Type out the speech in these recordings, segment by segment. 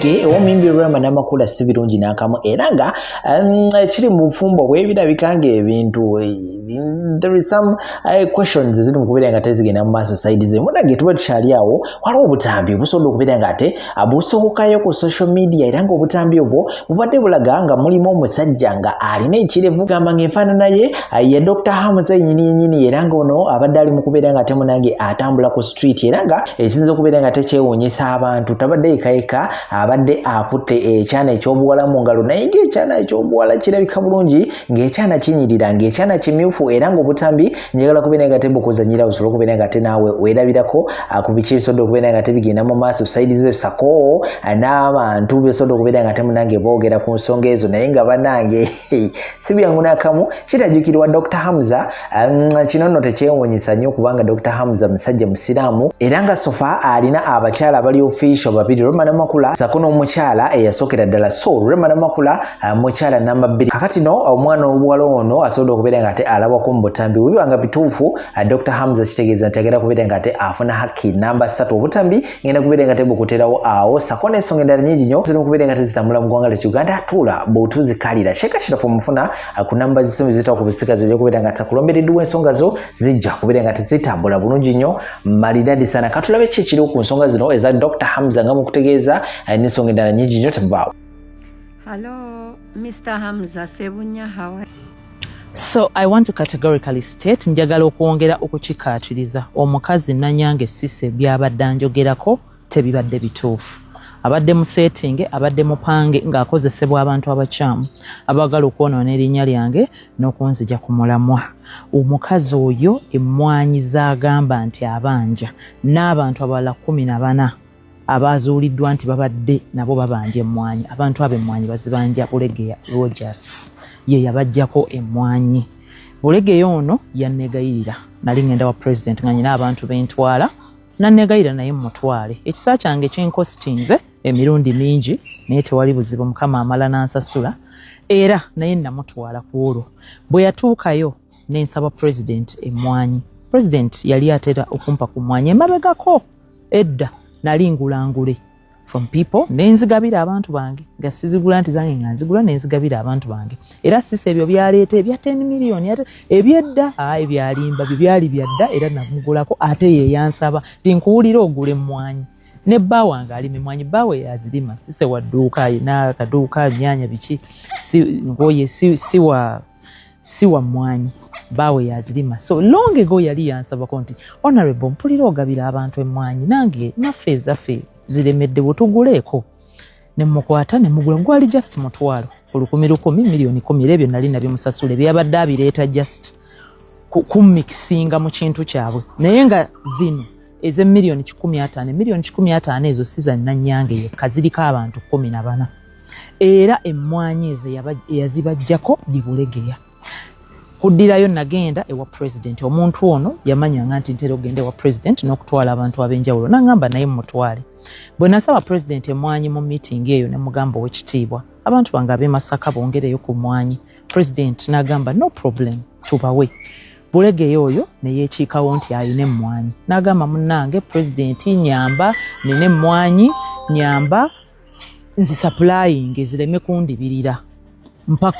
Munange ew'omuyimbi Rema Namakula si birungi n'akamu, era nga kiri mu bufumbo bwe birabika ng'ebintu there is some questions eziri mu kubeera nga tezigenda mu maaso side ze. Munange tuba tukyali awo, waliwo obutambi obusobola okubeera nga ate busobokayo ku social media, era ng'obutambi obwo bubadde bulaga nga mulimu omusajja nga alina ekirevu, gamba ng'enfaanana ye ye Dr. Hamza yennyini yennyini, era ng'ono abadde ali mu kubeera nga ate munange atambula ku street, era nga ekisinza okubeera nga tekyewuunyisa abantu, tabadde yekayeka, abadde akutte ekyana ekyobuwala mu ngalo, naye ng'ekyana ekyobuwala kirabika bulungi, ng'ekyana kinyirira, ng'ekyana kimyufu. Era ng'obutambi njagala kubeera nga tebukuzanyira, osobole okubeera nga ate naawe weerabirako ku biki ebisobodde okubeera nga tebigenda mu maaso side ze, sako n'abantu besobodde okubeera nga temunange boogera ku nsonga ezo. Naye nga bannange si byangu n'akamu. Kitajjukirwa Dr. Hamza, kino nno tekyewuunyisa nnyo kubanga Dr. Hamza musajja musiraamu, era nga so far alina abakyala abali official babiri, Rema Namakula sako n'omukyala eyasookera ddala. So Rema Namakula mukyala namba 2. Kakati no omwana obuwala ono asobodde okubeera nga ate alabwako mu butambi. Bwe biba nga bituufu, Dr. Hamza kitegeeza nti agenda kubeera nga ate afuna haki namba 3. Obutambi ngenda kubeera nga tebukuterawo awo, sako n'ensonga endala nyingi nnyo ziri mu kubeera nga tezitambula mu ggwanga ly'e Uganda. Tuula bw'otuzikalira Sheikh Ashiraf omufuna ku namba zisimu ziyita ku busikazi ejja kubeera nga takulombereddwa, ensonga zo zijja kubeera nga tezitambula bulungi nnyo malidadi sana. Katulabe ki ekiriwo ku nsonga zino eza Dr. Hamza nga mukutegeeza n'ensonga endala nyingi nnyo. Temubaawo. Hello, Mr. Hamza Sebunya, how are So I want to categorically state, njagala okwongera okukikaatiriza, omukazi Nanyange Sise byabadde anjogerako tebibadde bituufu. Abadde mu setting, abadde mupange ng'akozesebwa abantu abakyamu abaagala okwonoona erinnya lyange n'okunzija ku mulamwa. Omukazi oyo emmwanyi z'agamba nti abanja n'abantu abalala 14 abazuuliddwa nti babadde nabo babanja emmwanyi, abantu abo emmwanyi bazibanja Bulegeya Rogers, ye yabajjako emmwanyi. Bulegeya ono yanneegayirira, nali ngenda wa president nga nyina abantu bentwala, nanneegayirira naye mutwale. Ekisa kyange kyenkositinze emirundi mingi, naye tewali buzibu, Mukama amala n'ansasula. Era naye namutwala ku olwo. Bwe yatuukayo nensaba president emmwanyi. President yali atera okumpa ku mmwanyi emabegako edda, nali ngulangule from people nenzigabira abantu bange, nga sizigula nti zange, nga nzigula nenzigabira abantu bange. Era sisa ebyo byaleeta ebya 10 million ate ebyedda ebyalimba byo byali byadda. Era namugulako, ate ye yansaba ti nkuwulira ogula emmwanyi, ne bba wange alima emmwanyi, bbaawe yazirima. Sise wa dduuka, ayina akaduuka, nyanya biki, si ngoye, si wa mmwanyi, baawe yazirima. So long ago yali yansabako nti, "Honorable, mpulira ogabira abantu emmwanyi, nange naffe ezaffe ziremedde, bwetuguleeko." Nemukwata nemugula, gwali just 500 ku 1,000 1,000, miliyoni 10. Era ebyo nali nabimusasula, ebyabadde abireeta just kummikisinga mu kintu kyabwe. Naye nga zino ez'emiliyoni 150, miliyoni 150 ezo si za Nannyange yekka, ziriko abantu 14. Era emmwanyi ezo eyazibajjako ye Bulegeya. Kuddirayo nagenda ewa president. Omuntu ono yamanyanga nti ntera okugenda ewa president n'okutwala abantu ab'enjawulo, naŋŋamba naye mutwale. Bwe nasaba president emmwanyi mu meeting eyo, ne mugamba, "Owekitiibwa, abantu bange ab'e Masaka bongereyo ku mmwanyi." President n'agamba, "No problem, tubawe." Bulegeya oyo ne yeekiikawo nti alina emmwanyi, n'agamba, "Munnange president, nyamba, nina emmwanyi, nyamba nzisupplying zireme kundibirira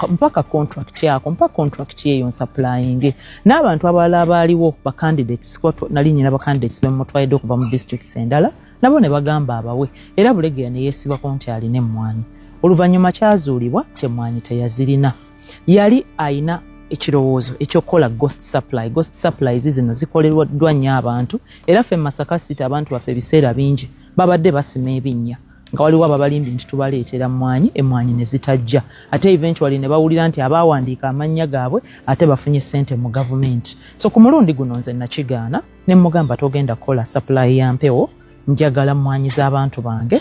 mpaka contract yako, mpa contract eyo nsupplying." N'abantu abalala abaaliwo, bacandidates, nali nyina bacandidates bemutwalidde okuva mu districts endala, nabo ne bagamba abawe. Era Bulegeya ne yeesibako nti alina emmwanyi. Oluvannyuma kyazuulibwa nti emmwanyi teyazirina, yali ayina ekirowoozo ekyokukola ghost supply. Ghost supplies zino zikoleddwa nnyo abantu, era ffe mu Masaka City abantu baffe ebiseera bingi babadde basima ebinnya nga waliwo ababalimbi nti tubaleetera mmwanyi, emmwanyi ne zitajja, ate eventually ne bawulira nti abaawandiika amannya gaabwe ate bafunye ssente mu gavumenti. So ku mulundi guno nze nakigaana ne mugamba, "Togenda kukola supply ya mpewo, njagala mmwanyi z'abantu bange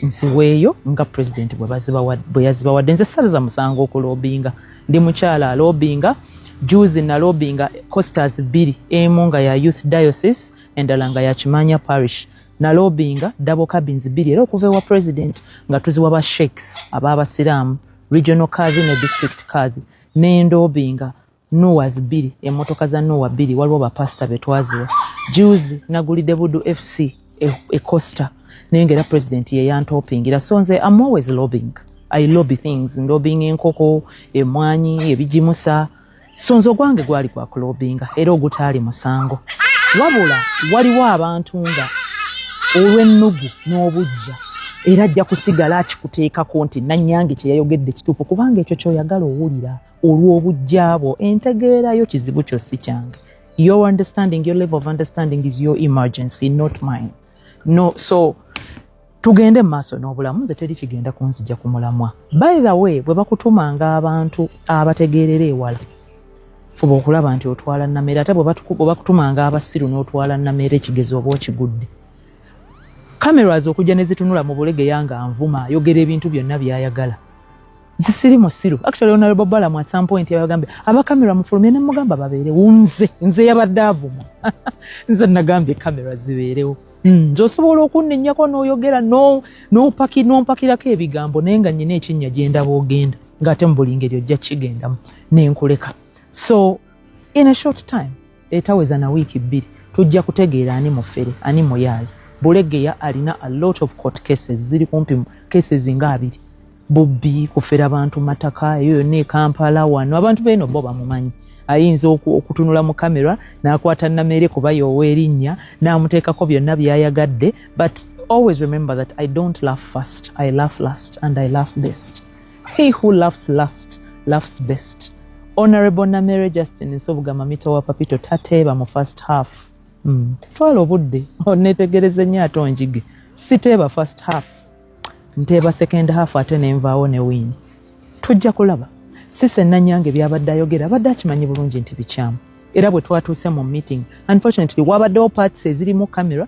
nziweeyo nga president bwe yazibawadde." Nze saliza musango okulobinga, ndi mukyala alobinga. Juzi nalobinga coasters bbiri, emu nga ya youth diocese, endala nga ya Kimanya Parish. Nalobinga double cabins bbiri era okuva ewa president nga tuziwa ba sheiks ab'abasiraamu, regional kadhi ne district kadhi. Nendobinga Noahs bbiri, emmotoka za Noah bbiri, waliwo bapasita betwaziwa. Juzi nagulidde Buddu FC ecosta. Naye nga era president ye yantopingira. So nze am always lobbying. I lobby things, lobbying enkoko, emwanyi, ebijimusa. So nze ogwange gwali gwa kulobinga era ogutaali musango. Wabula waliwo abantu nga olw'ennugu n'obujja era ajja kusigala akikuteekako nti Nanyange kyeyayogedde kituufu, kubanga ekyo kyoyagala owulira olw'obujja bwo. Entegeerayo kizibu kyo, si kyange. Your understanding, your level of understanding is your emergency, not mine. No, so tugende mu maaso n'obulamu. Nze teri kigenda kunzija ku mulamwa. By the way, bwe bakutumanga abantu abategeerera ewala, fuba okulaba nti otwala Namere. Ate bwe bakutumanga abasiru n'otwala Namere, ekigezo oba okigudde. Cameras okujja ne zitunula mu Bulegeya nga nvuma, ayogera ebintu byonna by'ayagala. Zisiri musiru. Actually, Honorable Balamu at some point yabagambye, "Abakamera mufulumye." Ne mugamba babeerewo. Nze yabadde avuma, nze nagambye kamera zibeerewo. Nze osobola okunnenyako n'oyogera n'ompakirako ebigambo, naye nga nyina ekinnya gyendaba ogenda, ng'ate mu buli ngeri ojja kigendamu nenkuleka. So in a short time etaweza na wiiki 2, tujja kutegeera ani mufere, ani muyaayi. Bulegeya alina a lot of court cases, ziri kumpi cases nga 20, bubbi, kufera bantu mataka, eyo yonna e Kampala wano. Abantu beeno bo bamumanyi. Ayinza okutunula mu kamera n'akwata Namere kuba yoowa erinnya n'amuteekako byonna by'ayagadde. But always remember that I don't laugh first, I laugh last and I laugh best. He who laughs last laughs best. Honorable Namere Justin Nsubuga, Mamito wa Papito, tateeba mu first half. Twala obudde oneetegereze nnyo ate onjige. Siteeba first half, nteeba second half, ate nenvaawo ne win. Tujja kulaba. Cissy Nanyange byabadde ayogera abadde akimanyi bulungi nti bikyamu. Era bwe twatuuse mu meeting, unfortunately wabaddewo parts ezirimu kamera,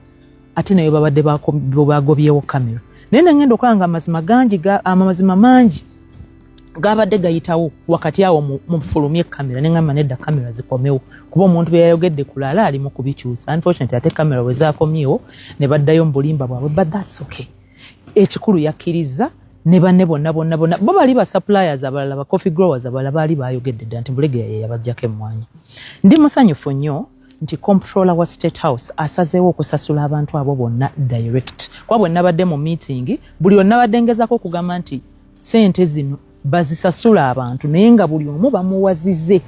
ate nayo babadde bagobyewo kamera, naye nengenda okulaba nga amazima gangi, amazima mangi gabadde gayitawo wakati awo mufulumye kamera. Neŋamba nedda, kamera zikomewo, kuba omuntu bye yayogedde kulala ali mu kubikyusa. Unfortunately ate kamera bwe zakomyewo ne baddayo mu bulimba bwabwe, but that's okay. Ekikulu yakkiriza ne banne bonna bonna bonna. Bo bali ba suppliers abalala, ba coffee growers abalala baali bayogedde dda nti Bulegeya ye yabajjako emmwanyi. Ndi musanyufu nnyo nti comptroller wa State House asazeewo okusasula abantu abo bonna direct, kuba bwe nabadde mu meeting, buli we nabadde ngezaako okugamba nti sente zino bazisasula abantu, naye nga buli omu bamuwazize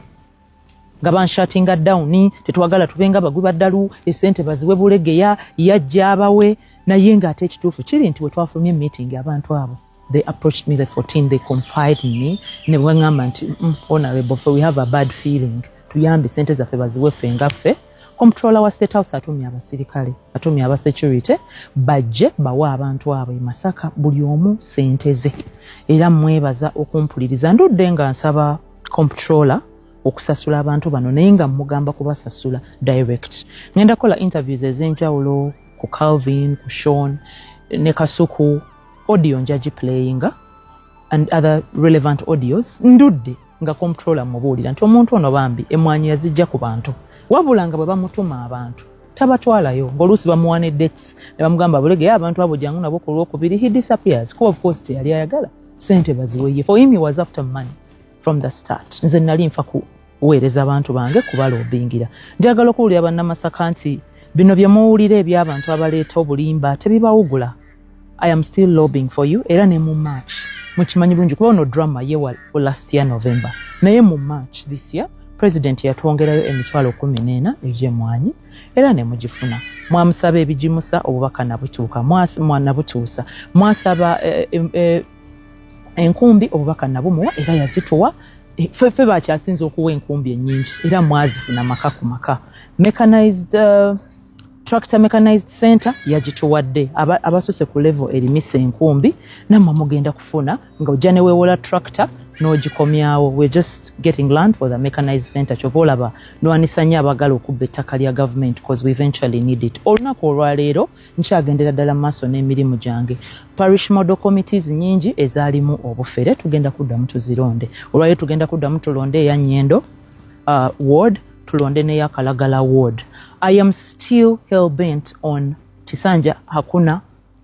nga banshuttinga down. Tetwagala tubenga bagwi baddalu, esente baziwe Bulegeya, yajja abawe. Naye ng'ate ekituufu kiri nti bwe twafulumye meeting, abantu abo they approached me, the 14, they confide in me, ne baŋŋamba nti, "Honorable, we have a bad feeling, tuyambe, sente zaffe baziwe ffe nga ffe." Comptroller wa State House atumye abasirikale, atumye abasecurity bajje bawe abantu abo e Masaka buli omu sente ze. Era mwebaza okumpuliriza. Ndudde nga nsaba comptroller okusasula abantu bano, naye nga mugamba kubasasula direct. Ngenda kukola interviews ez'enjawulo ku Calvin, ku Sean ne Kasuku. Audio nja giplayinga and other relevant audios. Ndudde nga comptroller mubuulira nti omuntu ono bambi emwanyi yazijja ku bantu, wabula nga bwe bamutuma abantu tabatwalayo, ng'oluusi bamuwa ne dates ne bamugamba, "Bulegeya, abantu abo jangu nabo ku Lwokubiri." He disappears, kuba of course teyali ayagala sente baziweye. For him, he was after money from the start. Nze nali nfa kuweereza abantu bange, kubalobingira. Njagala okuwulira Bannamasaka nti bino bye muwulira eby'abantu abaleeta obulimba tebibawugula. I am still lobbying for you. Era ne mu March, mukimanyi bulungi, kuba ono drama ye wa last year November, naye mu March this year president yatwongerayo 140,000 egy'emmwanyi, era ne mugifuna. Mwamusaba ebigimusa, obubaka nabutuuka nabutuusa. Mwasaba enkumbi, obubaka nabumuwa era yazituwa. Ffe bakyasinza okuwa enkumbi ennyingi, era mwazifuna maka ku maka. Mechanized tractor, mechanized center yagituwadde. Abasuse ku level erimisa enkumbi, nammwe mugenda kufuna nga ojja ne weewola tractor n'ogikomyawo. We're just getting land for the mechanized center. Kyova olaba nwanisa nnyo abagala okubba ettaka lya government, because we eventually need it. Olunaku olwaleero nkyagendera ddala mu maaso n'emirimu gyange. Parish model committees nyingi ezaalimu obufere, tugenda kuddamu tuzironde. Olwaleero tugenda kuddamu tulonde eya Nyendo ward, tulonde n'eya Kalagala ward. I am still hell bent on Kisanja hakuna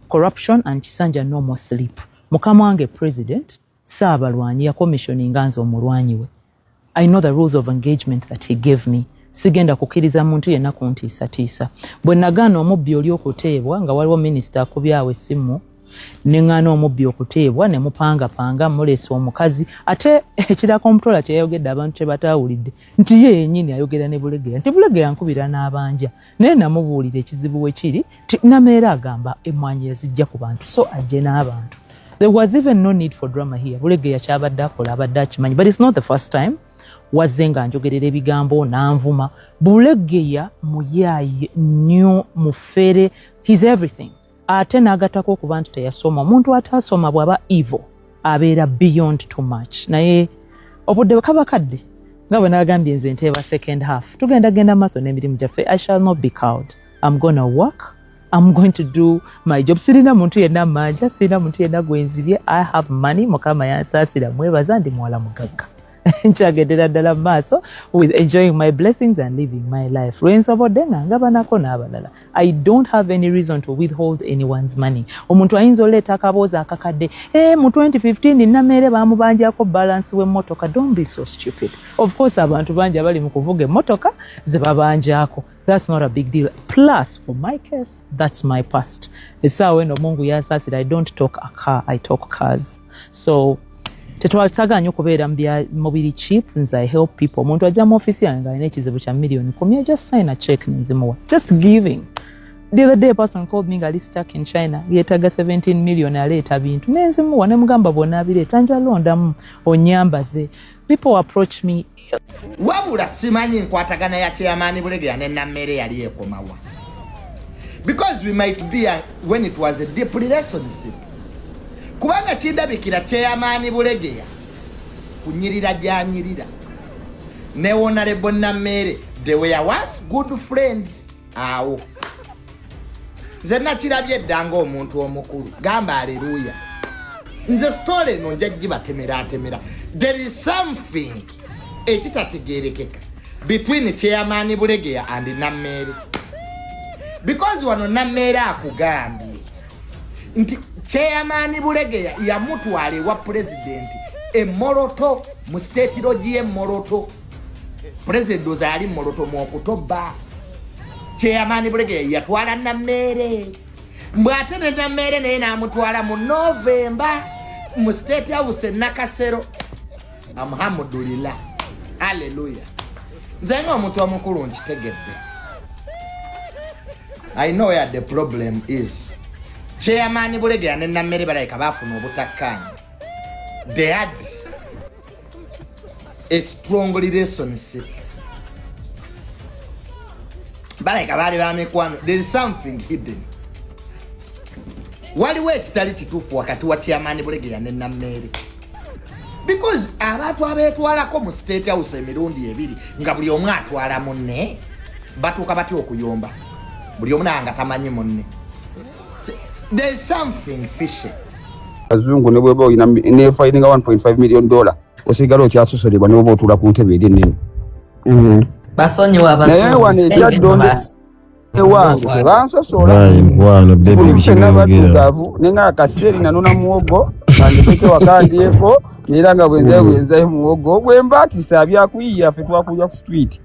corruption and Kisanja no more sleep. Mukama wange president Saabalwanyi yakomissioninga nze omulwanyi we. I know the rules of engagement that he gave me. Sigenda kukkiriza muntu yenna kuntiisatiisa. Bwe nagaana omubbi oli okuteebwa, nga waliwo minisita akubyawo essimu, neŋŋaana omubbi okuteebwa, ne mupangapanga muleese omukazi. Ate ekirala, comptroller kyeyayogedde abantu kye bataawulidde, nti ye yennyini ayogera ne Bulegeya, nti Bulegeya nkubira n'abanja, naye namubuulira ekizibu we kiri, ti Nameere agamba emmwanyi yazijja ku bantu, so ajje n'abantu. There was even no need for drama here. Bulegeya kyabadde akola abadde akimanyi, but it's not the first time wazze nga njogerera ebigambo nanvuma. Bulegeya muyaaye nnyo, mufere, he's everything. Ate n'agattako okuba nti teyasoma. Omuntu ataasoma bw'aba evil abeera beyond too much. Naye obudde kaba kadde, nga bwe nagambye, nze nteeba second half, tugenda genda maaso n'emirimu gyaffe. I shall not be cowed. I'm gonna work, I'm going to do my job. Sirina muntu yenna manja, sirina muntu yenna gwenzibye. I have money, Mukama yansaasira, mwebaza, ndi muwala mugagga. Nkyagendera ddala mu maaso with enjoying my blessings and living my life lwensobodde nga ngabanako n'abalala. I don't have any reason to withhold anyone's money. Omuntu ayinza oleeta akaboozi akakadde, e, mu 2015 Nameere bamubanjako balance w'emmotoka. Don't be so stupid. Of course abantu bangi abali mu kuvuga emmotoka ze babanjako. That's not a big deal. Plus, for my case, that's my past. Essaawa eno Mungu yansaasira, I don't talk a car, I talk cars. So tetwasaganya nnyo okubeera mu bya mubiri cheap. Nze I help people. Omuntu ajja mu ofisi yange ng'alina ekizibu kya miliyoni 10, I just sign a check nenzimuwa. Just giving. The other day a person called me ng'ali stuck in China, yeetaaga 17 million, aleeta bintu, nenzimuwa nemugamba bw'onaabireeta njalondamu onyambaze. People approach me. Wabula simanyi nkwatagana ya chairman Bulegeya ne Nammere yali ekomawa, because we might be when it was a deep relationship, kubanga kindabikira chairman Bulegeya kunyirira gyanyirira ne Honorable Nammere, they were once good friends. Awo nze nakirabye edda ng'omuntu omukulu. Gamba aleluya. Nze story eno nja gibatemeratemera. There is something ekitategerekeka between chairman Bulegeya and Nammeere, because wano Nammeere akugambye nti chairman Bulegeya yamutwala ewa pulezidenti emoroto, mu State Lodge y'emoroto. Pulezidenti oza yali Moroto mu Okutoba. Chairman Bulegeya yatwala Nammeere, mbw ate ne Nammeere naye n'amutwala mu Novemba mu State House e Nakasero. Alhamdulillah, aleluya. Nze nga omuntu omukulu nkitegedde. I know where the problem is. Chairman Bulegeya ne Nammere balabika baafuna obutakkaanya. They had a strong relationship, balabika baali bamikwano. There is something hidden. Waliwo ekitali kituufu wakati wa chairman Bulegeya ne Nammeere, because abantu abeetwalako mu State House emirundi ebiri nga buli omu atwala munne, batuuka batya okuyomba buli omu naye nga tamanyi munne? There is something fishy. Bazungu ne bweba olina nefayininga $1.5 million, osigala okyasosolebwa ne bwoba otuula ku ntebe eri ennene. Basonyiwa. Naye wano ekyaddondo ewange tebansosola. Bayi mukwano bebi. Buli ffenna Bikibyogera. Baddugavu nenga kaseeri nanona muwogo kandekeke wakandyeko, era nga bwenzayo bwenzayo muwogo bwembaatisa byakuyiya, ffe twakulya ku street.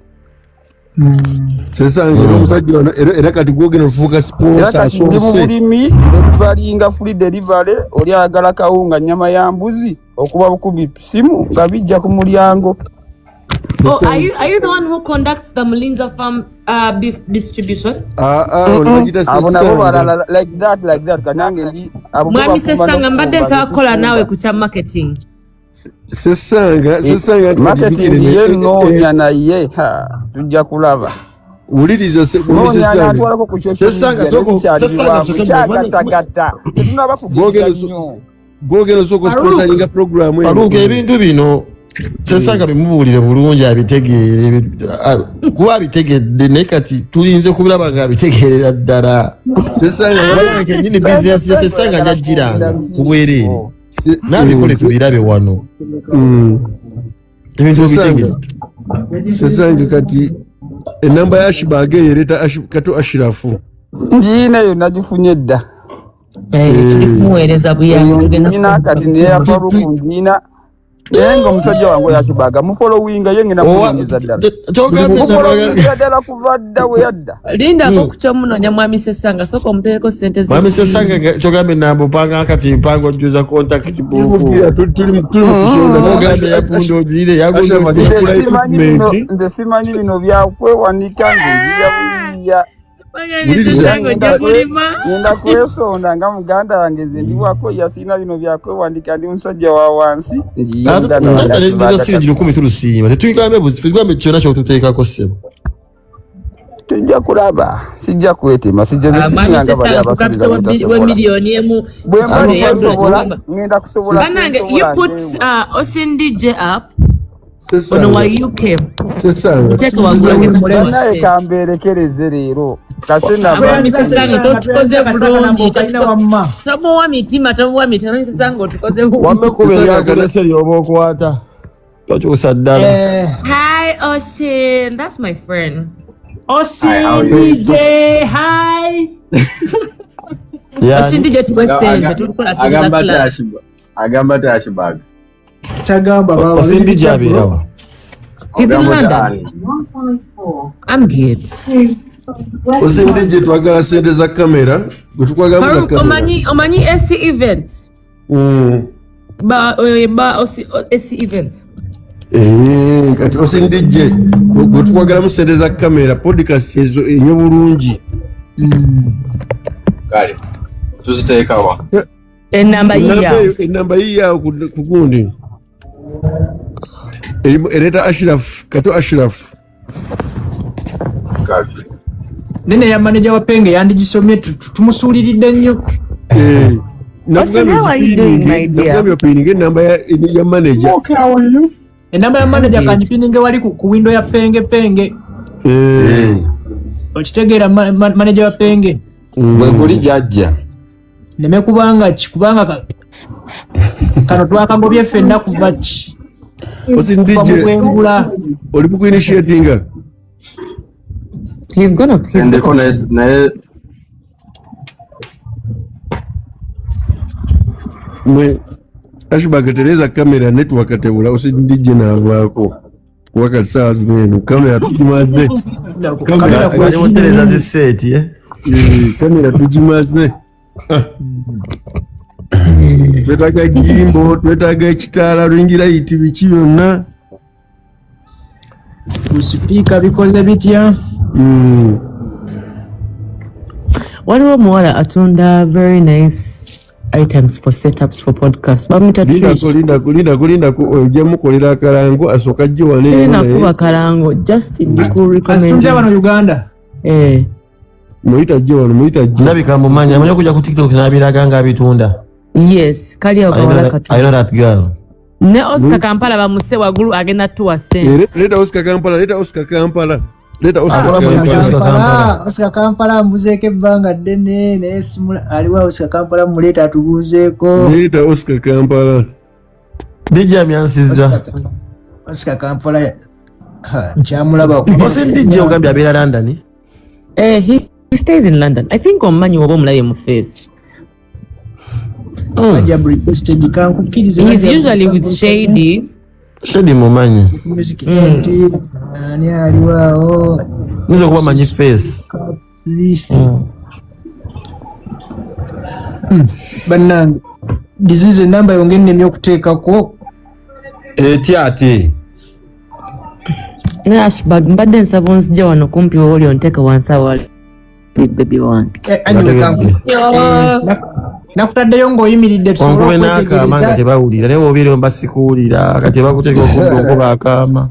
Sesanga era omusajja ono era kati gwogenda ofuuka Era sponsor. kati ndi mu Asoose. bulimi, delivalinga, free delivery. Oli ayagala kawunga, nnyama ya mbuzi, okuba bukubi simu nga bijja ku mulyango. Oh, are you the one who conducts the Mulinza farm beef distribution? Ah, ah, ono bagita Abo nabo Sesanga. balala like that, like that. Kanange ndi abo bo Mwami bafumba Sesanga, mbadde n'okufumba, nsaba kukola nze naawe sifumba. ku kya marketing. Sesanga, Sesanga nti Marketing kajjukire ye nnoonya naye ha, tujja kulaba. Wuliriza Noonya Sesanga. anaatwalako ku social Sesanga, media soko nezikyali Sesanga soke kyagattagatta tetunaba kugenda Gwogera nnyo. Gwogera osooka sponsoringa program eno. Faruku, ebintu bino Sesanga bimubuulire bulungi abitegeere, kuba abitegedde, naye kati tulinze kubiraba nga abitegeerera ddala. Sesanga Kubanga kennyini bizinesi ya Sesanga njagiranga ku bwereere, n'abikole tubirabe wano. Ebintu Sesanga. obitegedde. Sesanga, kati enamba ya Ashibag eyo ereeta Kato Ashirafu. Ngiina eyo nagifunye dda. Eh, tuli kumuweereza buyambi. Eyo Tugenda ngiina kati neya Faruku ngiina. Naye nga omusajja wange oyo Ashbag mufollowinga, ye ngenda mulungiza ddala. Mufollowingira ddala kuva dda we yadda. Lindako ku kyomunoonya mwami Sesanga, sooka omuteereko ssente ze. Mwami Sesanga, kyogambye namba opanga kati mpanga ojjuza contact book. Mubwira, tuli mu kusonda. Ogambye yakunda ogire yakunda. Ashbag, ogire. yakula Simanyi bino. equipment. Nze simanyi bino byakwewanika ngaebiya buyiya. Mwami Sesanga, ojja kulima. Ngenda kwesonda nga muganda wange, nze ndiwako yasiina bino byakwewandika, ndi musajja wa wansi njiye muganda wange Ashbag. Siringi 1000 tulusiima, tetugambe buzi, tugambe kyonna kyotuteekako, ssebo. Tujja kulaba, sijja kwetema, sijja Ah, mwami siringanga bali Sesanga ku abasuubira kapito wa betasobola. 1 million. Bwe mba Kitole yabula nsobola tugamba. ngenda kusobola. Banange, you Kensobola put ndeewa. Ocean DJ up ono wa Sesanga. UK. Sesanga. Muteeke waggulu agenda kuwa Bannaye, sente. kambeerekereze leero kasena. Mwami Sesanga, totukoze bulungi. Kalina wamma. Tomuwa mitima, tomuwa mitima. Mwami Sesanga, otukoze bulungi. Wamma ekkubo eryakulese lyoba okwata tokyusa ddala. Eh, Hi Ocean, that's my friend. Osin DJ, hi. Ocean DJ, tuwe sente, tulikola sente za Agamba class. Agamba ati Ashbag. Tagamba baba. Osin DJ abeerawa? He's in Ogamba ati London. ani? I'm good. Osin DJ, twagala sente za kamera gwe tukwagalamu za Faruk, kamera. omanyi AC Events? Ba oyo ba AC Events. Eh, kati Osin DJ gwe tukwagalamu sente za kamera, podcast ezo enyo bulungi. Kale tuziteekawa? Enamba Enamba yiya. eyo, enamba yiyawo ku gundi ereeta Ashraf Kato Ashraf. Kale. Nene ya manager wa Penge yandigisomye, tumusuuliridde nnyo. Eh, Osin, how are you doing, my dear? nakugambye opininge enamba ya manager. Okay, how are you? Enamba ya manager Good. kangipininge wali ku window ya Penge Penge. Eh, Okitegeera, manager wa Penge. Bwe guli jajja. Neme kubanga ki kubanga kano twakagobye ffenna kuva ki? Osin Kuva mu DJ bwengula. oli mu kuinitiatinga. He's Ndeko gonna naye naye. Mwe Ashbag, tereza kamera, network tebula. Osin DJ naavaako kuba kati saawa zino eno kamera tugimaze. Kamera Kamera Otereza ziseeti, eh? Eh, kamera tugimaze. Ah. Twetaaga jimbo, twetaaga ekitaala, luyingira yiti, biki byonna. Sipiika bikoze bitya? Waliwo omuwala atunda very nice items for setups for podcast, bamuyita Trish. Lindako, lindako, lindako, lindako, ojja mukolera akalango, asooka ajje wano Teri eno naye. nakuba kalango, just ndiku Azitundira wano recommend. Uganda. Eh. Muyita ajje wano, muyita ajje. Ndabika mumanyi, amanyi okujja ku TikTok n'abiraga ng'abitunda. Yes, kali awo kawala kato. I know that girl. Ne Oscar Kampala bamuse waggulu, agenda tuwa Eh, sente. leeta Oscar Kampala, leeta Oscar Kampala, leeta Oscar Akola mulimu ki Kampala. Oscar Kampala? Oscar Kampala mbuzeeko ebbanga ddene naye simula aliwo. Oscar Kampala muleeta atubuuzeeko. Leeta Oscar Kampala. DJ amyansizza. Oscar Kampala, ha, nkyamulaba. Osin DJ ogambye abeera London? Eh, he stays in London. I think omumanyi oba omulabye mu face. Rajab requested, kankukkirize. He's Rajab, usually with Shady. Shady mumanyi. Music ent ani aliwo awo? Nyinza okuba manyi face. Bannange, disease enamba yonge ennemye okuteekako. Etya ate? Ne Ashbag, mbadde nsaba onzijja wano kumpi wooli onteeke wansi awali baby wange. Eh, anyway, nakutaddeyo ng'oyimiridde tusobole Onkube n'akaama nga okwetegereza. tebawulira, naye wobeera mba sikuwulira, kati bakuteeka okumpi okuba akaama.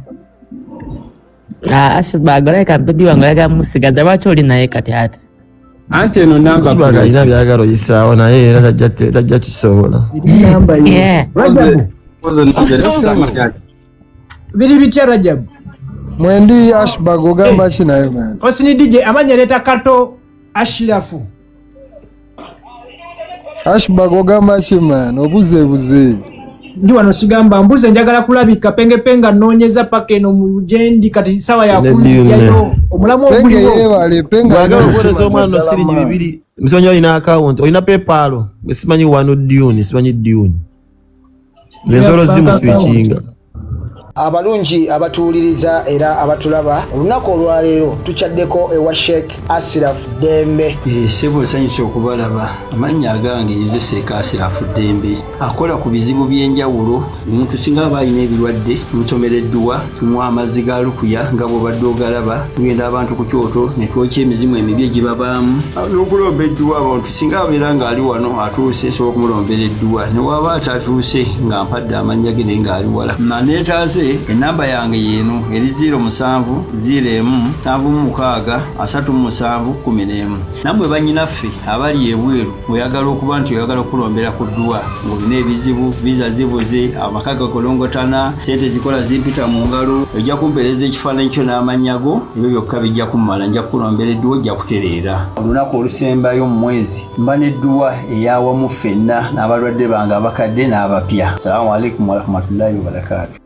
Ah, Ashbag, olabika baby wange oyagala musigaza, lwaki oli naye kati ate? Anti eno namba Ashbag alina byagala oyisaawo naye era tajja kisobola. Namba yo. Yeah. Rajabu, biri bitya Rajabu? Mwendi Ashbag, ogamba ki naye man? Osini DJ amanya leeta Kato Ashirafu. Ashbag, ogamba ki man, obuzeebuze? Ndi wano sigamba mbuze, njagala kulabika pengepenga, nnoonyeza paka eno mu gyendi, kati sawa yakunzijjayo omulamu Penge oguliwo. yeebale, Penge Bwagala alina okuweereza omutima omwana naddala siringi man. 200, simanyi olina akawunti, olina PayPal, simanyi wano dune, simanyi dune. Nze nsobola zimuswikinga. Abalungi abatuwuliriza era abatulaba, olunaku olwaleero tukyaddeko ewa Sheikh Asiraf Ddembe. Ssebo, nsanyuse okubalaba. Amannya agange nze Seeka Asirafu Ddembe, akola ku bizibu by'enjawulo. Omuntu singa aba alina ebirwadde, tumusomera edduwa, tumuwa amazzi ga lukuya nga bw'obadde ogalaba. Tugenda abantu ku kyoto ne twokya emizimu emibi egibabaamu n'okulomba edduwa. Abantu singa abeera ng'ali wano atuuse, nsobola okumulombera edduwa, ne waba atatuuse nga mpadde amannya ge naye ng'ali wala naneetaase. Enamba yange yeeno eri 07 01 76 37 11. Nammwe bannyinaffe abali ebweru, oyagala okuba nti oyagala okulombera ku dduwa ng'olina ebizibu, viza zibuze, amaka gakolongotana, sente zikola zimpita mu ngalo, ojja kumpeereza ekifaananyi kyo n'amannya go, ebyo byokka bijja kummala, nja kukulombera edduwa, ojja kutereera. Olunaku olusembayo mu mwezi mba n'edduwa eyawamu ffenna n'abalwadde bange abakadde n'abapya. Salaamu alaikum warahmatullahi wabarakaatu.